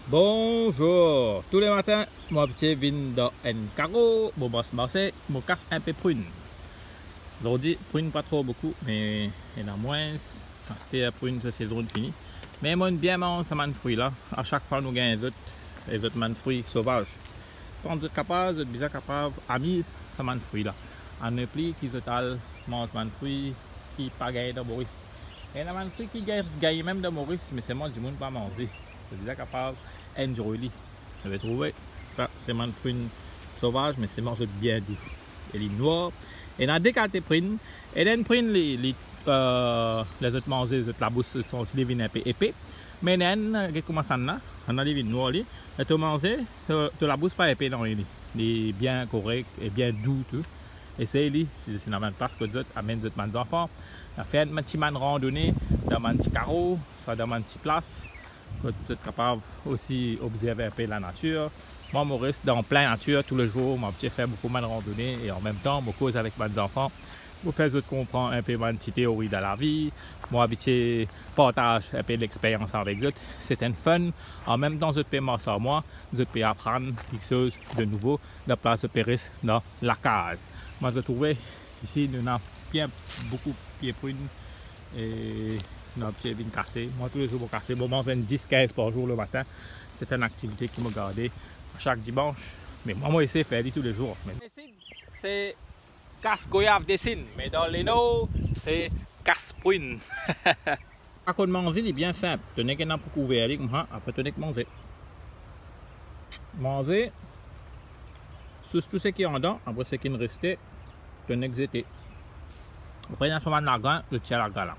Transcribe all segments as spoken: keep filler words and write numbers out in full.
Bonzour. Tou le matin, mo abitie vinn dan enn karo, mo mars marse, mo kas inpe prin. Zordi, prin pa tro boukou, me ena mwins. Aster prin so sezon fini. Me mo'nn bien manz sa bann fri la. A sak fwa nou gagn zot, e zot bann fri sovaz. Kan zot kapav, zot bizin kapav amiz sa bann fri la. Anou pli ki zot al manz bann fri ki pa gagn dan Moris. Ena bann fri ki gagn, gagn mem dan Moris, me selman dimoun pa manze. Zot bizin kapav enjoy li. Zot trouve, sa se bann prin sovaz, me selman zot bien dou. E li nwar. Ena de kalite prin. Ena enn prin li, li, eh, ler zot manze, zot labous, zot santi li vinn inpe epe. Me ena enn, eh, get kouma sannla, sannla li vinn nwar li. Ler to manze, to, to labous pa epe, non, li, li bien korek e bien dou tou. Esey li, si, si ena bann plas kot zot, amenn zot bann zanfan. Fer enn ti bann randone dan bann ti karo, swa dan bann ti plas, kot zot kapav osi obzerve inpe lanatir. Mwa, mo res dan plin natir toulezour, mo abitie fer boukou bann randone e anmemtan, mo koz avek bann zanfan. Mo fer zot konpran inpe bann ti teori dan lavi. Mo abitie partaz inpe lexperyans avek zot. Se enn fun. Anmemtan, zot pe mars ar mwa, zot pe aprann kiksoz de nouvo, dan plas zot pe res dan lakaz. Mwa, zot trouve, isi, nou ena bien boukou pie prin e nou abitie vinn kase. Mwa, toulezour mo kase. Mo manz enn dis kinz par zour lematin. Se enn aktivite ki mo garde sak dimans. Me mwa, mo esey fer li toulezour. Me isi, se kas goyav desin, me dan Lenor, se kas prin. Fason manze li bien sinp. To nek ena pou kouver li koumsa, apre to nek manze. Manze, sous tou seki andan, apre seki'nn reste, to nek zete. Apre, ena so bann lagrin, zot tir lagrin la.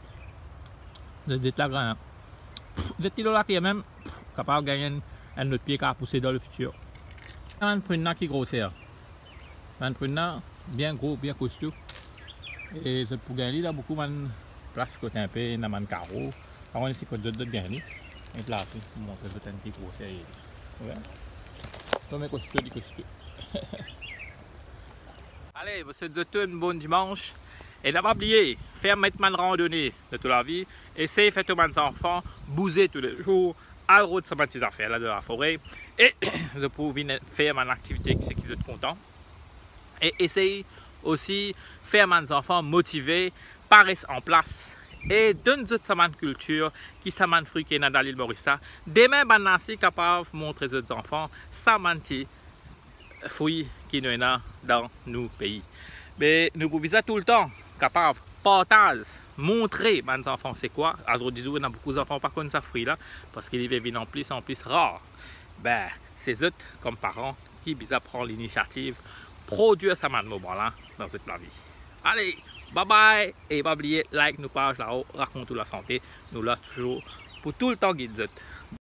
Zot zet lagrin la. Zet li lor later mem, kapav gagn enn, enn lot pie kapav pouse dan lefitir. Sa bann prin la ki groser. Bann prin la bien gro, bien kostou. E zot pou gagn li dan boukou bann plas kot inpe ena bann karo. Pa konn si kot zot, zot gagn li. Enn plas li, pou montre zot enn ki groser li. Wi. Tande kostou, li kostou. Ale, mo swet zot tou enn bon dimans. E pa bliye, fer bann randone dan to lavi. Esey fer to bann zanfan bouze toulezour, al rod sa bann ti zafer la dan lafore. E zot pou vinn fer bann aktivite ki, ki zot kontan. E esey osi fer bann zanfan motive, pa res anplas, e donn zot sa bann kiltir ki sa bann fri ki ena dan Lil Moris la. Demin, bann la osi kapav montre zot zanfan sa bann ti fri ki nou ena dan nou pei. Me nou pou bizin toultan kapav partaz, montre bann zanfan se kwa. Azordi zour, ena boukou zanfan pa konn sa fri la, parski li pe vinn anplis, anplis rar. Be, se zot, kom paran, ki bizin pran linisiativ, prodwir sa bann moman la dan zot lavi. Ale, bye bye, e pa bliye like nou paz lao, Rakont ou Lasante. Nou la touzour pou toultan gid zot.